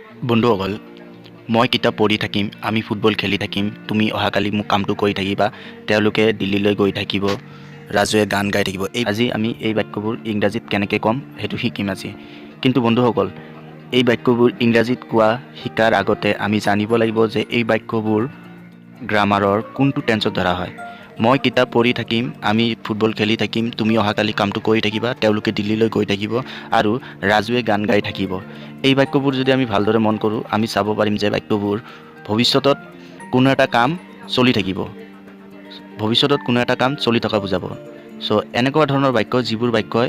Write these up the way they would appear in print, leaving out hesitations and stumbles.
বন্ধুসকল, মই কিতাপ পঢ়ি থাকিম, আমি ফুটবল খেলি থাকিম, তুমি অহাকালি মোক কামটো কৰি থাকিবা, তেওঁলোকে দিল্লীলৈ গৈ থাকিব, ৰাজুৱে গান গাই থাকিব। এই আজি আমি এই বাক্যবোৰ ইংৰাজীত কেনেকৈ ক'ম সেইটো শিকিম আজি। কিন্তু বন্ধুসকল, এই বাক্যবোৰ ইংৰাজীত কোৱা শিকাৰ আগতে আমি জানিব লাগিব যে এই বাক্যবোৰ গ্ৰামাৰৰ কোনটো টেন্সত ধৰা হয়। মই কিতাপ পঢ়ি থাকিম, আমি ফুটবল খেলি থাকিম, তুমি অহাকালি কামটো কৰি থাকিবা, তেওঁলোকে দিল্লীলৈ গৈ থাকিব আৰু ৰাজুৱে গান গাই থাকিব। এই বাক্যবোৰ যদি আমি ভালদৰে মন কৰোঁ, আমি চাব পাৰিম যে বাক্যবোৰ ভৱিষ্যতত কোনো এটা কাম চলি থাকিব, ভৱিষ্যতত কোনো এটা কাম চলি থকা বুজাব। চ' এনেকুৱা ধৰণৰ বাক্য, যিবোৰ বাক্যই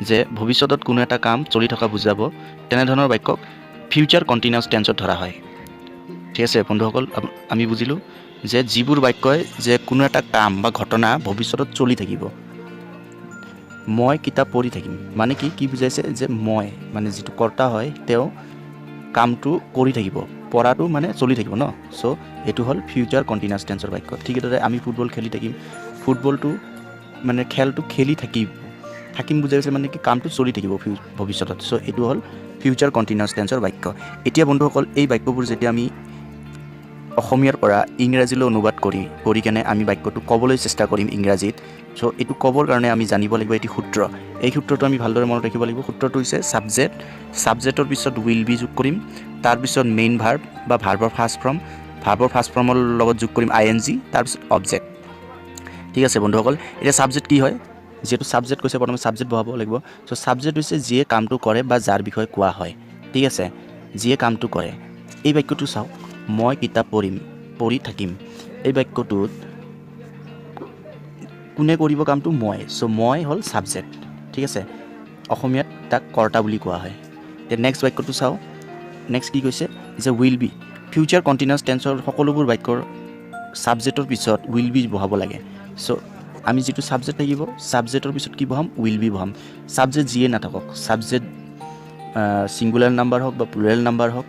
যে ভৱিষ্যতত কোনো এটা কাম চলি থকা বুজাব, তেনেধৰণৰ বাক্যক ফিউচাৰ কণ্টিনিউৱাছ টেন্সত ধৰা হয়। ঠিক আছে বন্ধুসকল, আমি বুজিলোঁ যে যিবোৰ বাক্যই যে কোনো এটা কাম বা ঘটনা ভৱিষ্যতত চলি থাকিব। মই কিতাপ পঢ়ি থাকিম মানে কি কি বুজাইছে যে মই মানে যিটো কৰ্তা হয় তেওঁ কামটো কৰি থাকিব, পঢ়াটো মানে চলি থাকিব ন। চ' এইটো হ'ল ফিউচাৰ কণ্টিনিউৱাছ টেন্সৰ বাক্য। ঠিক সেইদৰে আমি ফুটবল খেলি থাকিম, ফুটবলটো মানে খেলটো খেলি থাকিম, থাকিম বুজাইছে মানে কি কামটো চলি থাকিব ভৱিষ্যতত। চ' এইটো হ'ল ফিউচাৰ কণ্টিনিউৱাছ টেন্সৰ বাক্য। এতিয়া বন্ধুসকল, এই বাক্যবোৰ যেতিয়া আমি অসমীয়াৰ পৰা ইংৰাজীলৈ অনুবাদ কৰি কেনে আমি বাক্যটো ক'বলৈ চেষ্টা কৰিম ইংৰাজীত। চ' এইটো ক'বৰ কাৰণে আমি জানিব লাগিব এটি সূত্ৰ। এই সূত্ৰটো আমি ভালদৰে মনত ৰাখিব লাগিব। সূত্ৰটো হৈছে ছাবজেক্ট, ছাবজেক্টৰ পিছত will be যোগ কৰিম, তাৰপিছত মেইন ভাৰ্ব বা ভাৰ্বৰ ফাৰ্ষ্ট ফৰ্ম, ভাৰ্বৰ ফাৰ্ষ্ট ফৰ্মৰ লগত যোগ কৰিম আই এন জি, তাৰপিছত অবজেক্ট। ঠিক আছে বন্ধুসকল, এতিয়া ছাবজেক্ট কি হয়? যিহেতু ছাবজেক্ট কৈছে, প্ৰথমে ছাবজেক্ট বহাব লাগিব। চ' ছাবজেক্ট হৈছে যিয়ে কামটো কৰে বা যাৰ বিষয়ে কোৱা হয়। ঠিক আছে, যিয়ে কামটো কৰে। এই বাক্যটো চাওক, মই কিতাপ পঢ়িম, পঢ়ি থাকিম। এই বাক্যটোত কোনে কৰিব কামটো? মই। চ' মই হ'ল ছাবজেক্ট। ঠিক আছে, অসমীয়াত তাক কৰ্তা বুলি কোৱা হয়। এতিয়া নেক্সট বাক্যটো চাওঁ। নেক্সট কি কৈছে যে will be. Future continuous টেন্সৰ সকলোবোৰ বাক্যৰ ছাবজেক্টৰ পিছত will be বহাব লাগে। চ' আমি যিটো ছাবজেক্ট থাকিব, ছাবজেক্টৰ পিছত কি বহাম? Will be বহাম। ছাবজেক্ট যিয়ে নাথাকক, ছাবজেক্ট ছিংগুলাৰ নাম্বাৰ হওক বা প্লুৰেল নাম্বাৰ হওক,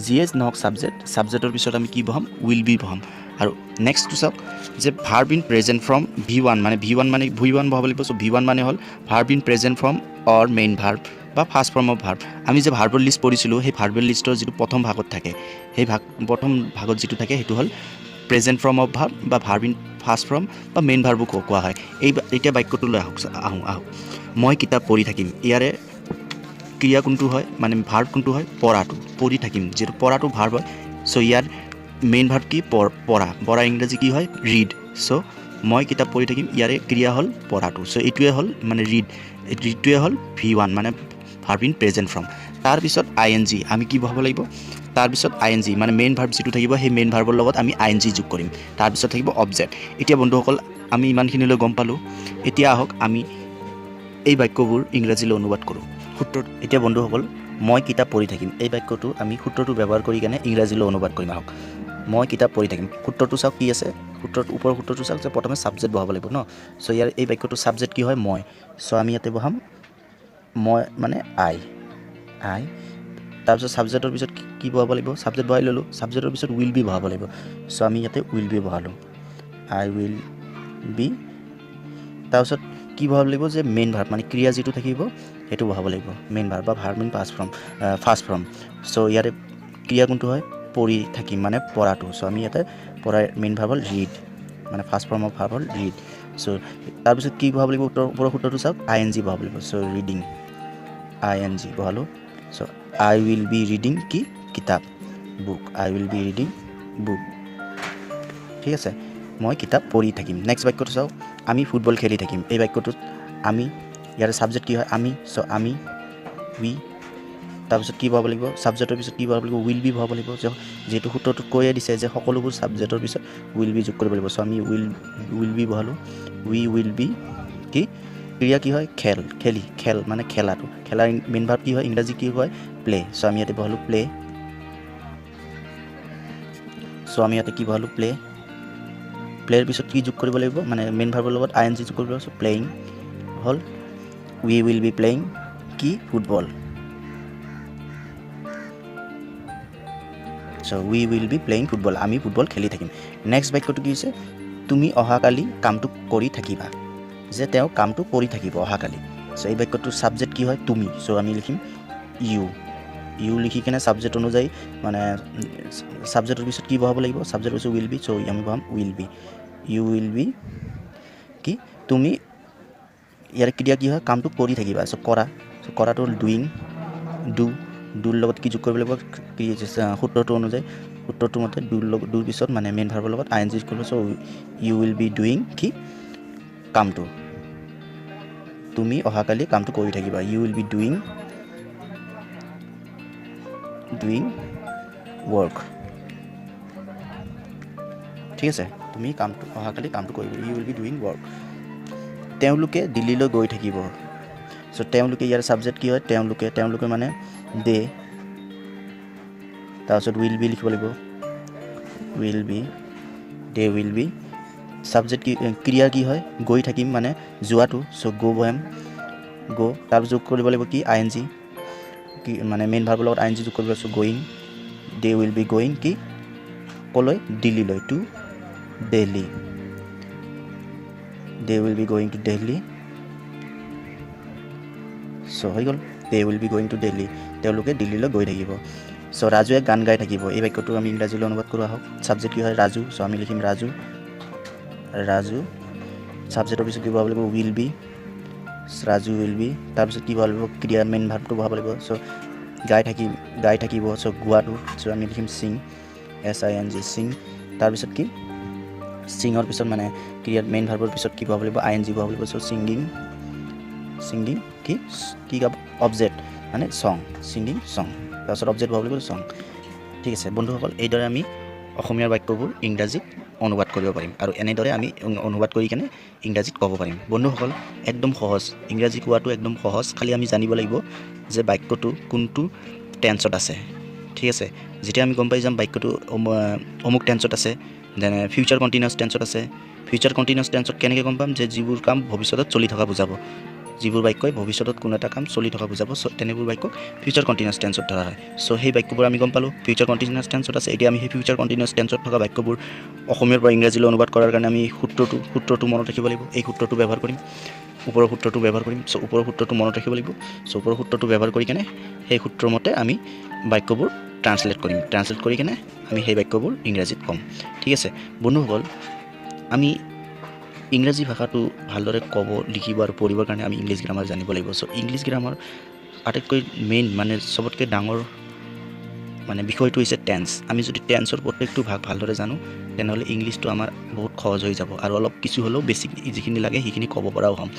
যিয়ে নহওক ছাবজেক্ট, ছাবজেক্টৰ পিছত আমি কি বহাম? Will be বহাম। আৰু নেক্সটটো চাওক যে verb in present form V one, মানে ভি ওৱান মানে ভি ওৱান বহাব লাগিব। চ' ভি ওৱান মানে হ'ল verb in present form or main verb বা ফাৰ্ষ্ট ফৰ্ম অফ ভাৰ্ব। আমি যে ভাৰ্বৰ লিষ্ট পঢ়িছিলোঁ, সেই ভাৰ্বেল লিষ্টৰ যিটো প্ৰথম ভাগত থাকে, সেই ভাগ প্ৰথম ভাগত যিটো থাকে সেইটো হ'ল প্ৰেজেণ্ট ফৰ্ম অফ ভাৰ্ব বা ভাৰ্ব ইন ফাৰ্ষ্ট ফৰ্ম বা মেইন ভাৰ্বো কোৱা হয়। এই এতিয়া বাক্যটোলৈ আহক, আহোঁ। মই কিতাপ পঢ়ি থাকিম। ইয়াৰে ক্ৰিয়া কোনটো হয়, মানে ভাৰ্ব কোনটো হয়? পঢ়াটো, পঢ়ি থাকিম। যিহেতু পঢ়াটো ভাৰ্ব হয়, চ' ইয়াৰ মেইন ভাৰ্ব কি? পঢ়া। পঢ়া ইংৰাজী কি হয়? ৰিড। চ' মই কিতাপ পঢ়ি থাকিম, ইয়াৰে ক্ৰিয়া হ'ল পঢ়াটো। চ' এইটোৱে হ'ল মানে ৰিড, ৰিডটোৱে হ'ল ভি ওৱান মানে ভাৰ্ব ইন প্ৰেজেণ্ট ফৰ্ম। তাৰপিছত আই এন জি আমি কি বহাব লাগিব? তাৰপিছত আই এন জি মানে মেইন ভাৰ্ব যিটো থাকিব, সেই মেইন ভাৰ্বৰ লগত আমি আই এন জি যোগ কৰিম। তাৰপিছত থাকিব অবজেক্ট। এতিয়া বন্ধুসকল, আমি ইমানখিনিলৈ গম পালোঁ। এতিয়া আহক আমি এই বাক্যবোৰ ইংৰাজীলৈ অনুবাদ কৰোঁ। সূত্ৰ। এতিয়া বন্ধুসকল, মই কিতাপ পঢ়ি থাকিম, এই বাক্যটো আমি সূত্ৰটো ব্যৱহাৰ কৰি কেনে ইংৰাজীলৈ অনুবাদ কৰিম। আহক, মই কিতাপ পঢ়ি থাকিম। সূত্ৰটো চাওক কি আছে। সূত্ৰটো ওপৰৰ সূত্ৰটো চাওক যে প্ৰথমে ছাবজেক্ট বহাব লাগিব ন। চ' ইয়াৰ এই বাক্যটো ছাবজেক্ট কি হয়? মই। চ' আমি ইয়াতে বহাম মই মানে আই, আই। তাৰপিছত ছাবজেক্টৰ পিছত কি বহাব লাগিব? ছাবজেক্ট বহাই ল'লোঁ। ছাবজেক্টৰ পিছত will be বহাব লাগিব। চ' আমি ইয়াতে will be বহালোঁ, I will be. তাৰপিছত কি বহাব লাগিব যে মেইন ভাৰ্ব মানে ক্ৰিয়া যিটো থাকিব সেইটো বহাব লাগিব, মেইন ভাৰ্ব বা verb in past form, first form. So ইয়াতে ক্ৰিয়া কোনটো হয়? পঢ়ি থাকিম মানে পঢ়াটো। চ' আমি ইয়াতে পঢ়াৰ মেইন ভাৰ্ব হ'ল ৰিড, মানে ফাৰ্ষ্ট ফৰ্ম অফ ভাৰ্ব হ'ল ৰিড। চ' তাৰপিছত কি বহাব লাগিব? ওপৰৰ সূত্ৰটো চাওক, আই এন জি বহাব লাগিব। So reading, I N G বহালোঁ। So I will be reading কি? কিতাপ, book. I will be reading book. ঠিক আছে, মই কিতাপ পঢ়ি থাকিম। নেক্সট বাক্যটো চাওক, আমি ফুটবল খেলি থাকিম। এই বাক্যটোত আমি, ইয়াৰে ছাবজেক্ট কি হয়? আমি। চ' আমি, উই। তাৰপিছত কি বহাব লাগিব? ছাবজেক্টৰ পিছত কি বহাব লাগিব? Will be বহাব লাগিব। যিহেতু সূত্ৰটোত কৈয়ে দিছে যে সকলোবোৰ ছাবজেক্টৰ পিছত will be যোগ কৰিব লাগিব। চ' আমি will be বহালোঁ। We will be কি? ক্ৰিয়া কি হয়? খেল, খেলি, খেল মানে খেলাটো। খেলাৰ মেইন ভাৰ্ব কি হয়? ইংৰাজী কি হয়? প্লে। চ' আমি ইয়াতে বহালোঁ প্লে। চ' আমি ইয়াতে কি বহালোঁ? প্লে। প্লেৰ পিছত কি যোগ কৰিব লাগিব? মানে মেইন ভাৰ্বৰ লগত আই এন জি যোগ কৰিব লাগিব। চ' প্লেয়িং হ'ল। We will be playing কি? Football. So we will be playing football, আমি ফুটবল খেলি থাকিম। নেক্সট বাক্যটো কি হৈছে? তুমি অহাকালি কামটো কৰি থাকিবা, যে তেওঁ কামটো কৰি থাকিব অহাকালি। চ' এই বাক্যটোৰ ছাবজেক্ট কি হয়? তুমি। চ' আমি লিখিম ইউ, ইউ লিখি কেনে ছাবজেক্ট অনুযায়ী মানে ছাবজেক্টৰ পিছত কি বহাব লাগিব, ছাবজেক্টৰ পিছত will be. চ' আমি বহাম will be, you will be কি তুমি, ইয়াৰ ক্ৰিয়া কি হয়, কামটো কৰি থাকিবা। চ' কৰা, চ' কৰাটো হ'ল ডুইং, do, ডুৰ লগত কি যোগ কৰিব লাগিব, কি সূত্ৰটো অনুযায়ী, সূত্ৰটোৰ মতে ডুৰ লগত, ডুৰ পিছত মানে মেইন ভাৰ্বৰ লগত আই এন জি কৰিব। So you will be doing কি, কামটো, তুমি অহাকালি কামটো কৰি থাকিবা। You will be doing, doing work, ঠিক আছে, তুমি কামটো অহাকালি কামটো কৰিব, you will be doing work. তেওঁলোকে দিল্লীলৈ গৈ থাকিব। চ' তেওঁলোকে ইয়াৰ ছাবজেক্ট কি হয়, তেওঁলোকে, তেওঁলোকে মানে দে, তাৰপিছত will be লিখিব লাগিব, will be, they will be. Subject কি, ক্ৰিয়া কি হয়, গৈ থাকিম মানে যোৱাটো, চ' গ' বহাম, গ', তাৰপিছত যোগ কৰিব লাগিব কি, আই এন জি, কি মানে মেইন ভাৰ্বৰ লগত আই এন জি যোগ কৰিব লাগিব। So going, they will be going কি, ক'লৈ, দিল্লীলৈ, to Delhi, they will be going to Delhi. So হৈ গ'ল, they will be going to Delhi, তেওঁলোকে দিল্লীলৈ গৈ থাকিব। চ' ৰাজুৱে গান গাই থাকিব, এই বাক্যটো আমি ইংৰাজীলৈ অনুবাদ কৰোঁ আহক। ছাবজেক্ট কি হয়, ৰাজু, চ' আমি লিখিম ৰাজু, ৰাজু, ছাবজেক্টৰ পিছত কি বহাব লাগিব, will be, Raju will be, তাৰপিছত কি বহাব লাগিব, ক্ৰিয়া মেইন ভাৰ্বটো বহাব লাগিব। চ' গাই থাকি, গাই থাকিব, চ' গোৱাটো, চ' আমি লিখিম sing, S I N G sing, তাৰপিছত কি, ছিঙৰ পিছত মানে ক্ৰিয়াত মেইন ভাৰ্বৰ পিছত কি বহাব লাগিব, আই এন জি বহাব লাগিব। চ' ছিংগিং, ছিংগিং কি, কি গাব, অবজেক্ট মানে ছং, ছিংগিং ছং, তাৰপিছত অবজেক্ট বহাব লাগিব ছং। ঠিক আছে বন্ধুসকল, এইদৰে আমি অসমীয়াৰ বাক্যবোৰ ইংৰাজীত অনুবাদ কৰিব পাৰিম আৰু এনেদৰে আমি অনুবাদ কৰি কেনে ইংৰাজীত ক'ব পাৰিম। বন্ধুসকল, একদম সহজ, ইংৰাজী কোৱাটো একদম সহজ, খালি আমি জানিব লাগিব যে বাক্যটো কোনটো টেন্সত আছে। ঠিক আছে, যেতিয়া আমি গম পাই যাম বাক্যটো অমুক টেন্সত আছে, যেনে ফিউচাৰ কণ্টিনিউৱাছ টেন্সত আছে। ফিউচাৰ কণ্টিনিউৱাছ টেন্সত কেনেকৈ গম পাম, যে যিবোৰ কাম ভৱিষ্যতত চলি থকা বুজাব, যিবোৰ বাক্যই ভৱিষ্যতত কোনো এটা কাম চলি থকা বুজাব, চ' তেনেবোৰ বাক্যক ফিউচাৰ কণ্টিনিউৱাছ টেন্সত ধৰা হয়। চ' সেই বাক্যবোৰ আমি গম পালোঁ ফিউচাৰ কণ্টিনিউৱাছ টেন্সত আছে। এতিয়া আমি সেই ফিউচাৰ কণ্টিনিউৱাছ টেন্সত থকা বাক্যবোৰ অসমীয়াৰ পৰা ইংৰাজীলৈ অনুবাদ কৰাৰ কাৰণে আমি সূত্ৰটো মনত ৰাখিব লাগিব। এই সূত্ৰটো ব্যৱহাৰ কৰিম, ওপৰৰ সূত্ৰটো ব্যৱহাৰ কৰিম। চ' ওপৰৰ সূত্ৰটো মনত ৰাখিব লাগিব। চ' ওপৰৰ সূত্ৰটো ব্যৱহাৰ কৰি কেনে সেই সূত্ৰৰ মতে আমি বাক্যবোৰ ট্ৰান্সলেট কৰিম, ট্ৰান্সলেট কৰি কেনে আমি সেই বাক্যবোৰ ইংৰাজীত ক'ম। ঠিক আছে বন্ধুসকল, আমি ইংৰাজী ভাষাটো ভালদৰে ক'ব, লিখিব আৰু পঢ়িবৰ কাৰণে আমি ইংলিছ গ্ৰামাৰ জানিব লাগিব। চ' ইংলিছ গ্ৰামাৰ আটাইতকৈ মেইন মানে চবতকৈ ডাঙৰ মানে বিষয়টো হৈছে টেন্স। আমি যদি টেন্সৰ প্ৰত্যেকটো ভাগ ভালদৰে জানো, তেনেহ'লে ইংলিছটো আমাৰ বহুত সহজ হৈ যাব আৰু অলপ কিছু হ'লেও বেছিক যিখিনি লাগে সেইখিনি ক'ব পৰাও হ'ম।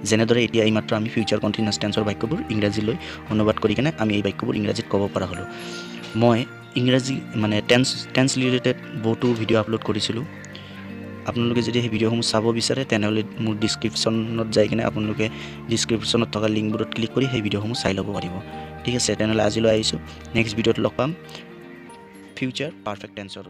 যেনেদৰে এতিয়া এইমাত্ৰ আমি ফিউচাৰ কণ্টিনিউৱাছ টেন্সৰ বাক্যবোৰ ইংৰাজীলৈ অনুবাদ কৰি কেনে আমি এই বাক্যবোৰ ইংৰাজীত ক'ব পৰা হ'লোঁ। মই ইংৰাজী মানে টেন্স ৰিলেটেড বহুতো ভিডিঅ' আপলোড কৰিছিলোঁ। আপোনালোকে যদি সেই ভিডিঅ'সমূহ চাব বিচাৰে, তেনেহ'লে মোৰ ডিছক্ৰিপশ্যনত যাই কিনে আপোনালোকে ডিছক্ৰিপশ্যনত থকা লিংকবোৰত ক্লিক কৰি সেই ভিডিঅ'সমূহ চাই ল'ব পাৰিব। ঠিক আছে, তেনেহ'লে আজিলৈ আহিছোঁ, নেক্সট ভিডিঅ'ত লগ পাম ফিউচাৰ পাৰফেক্ট টেন্সৰ।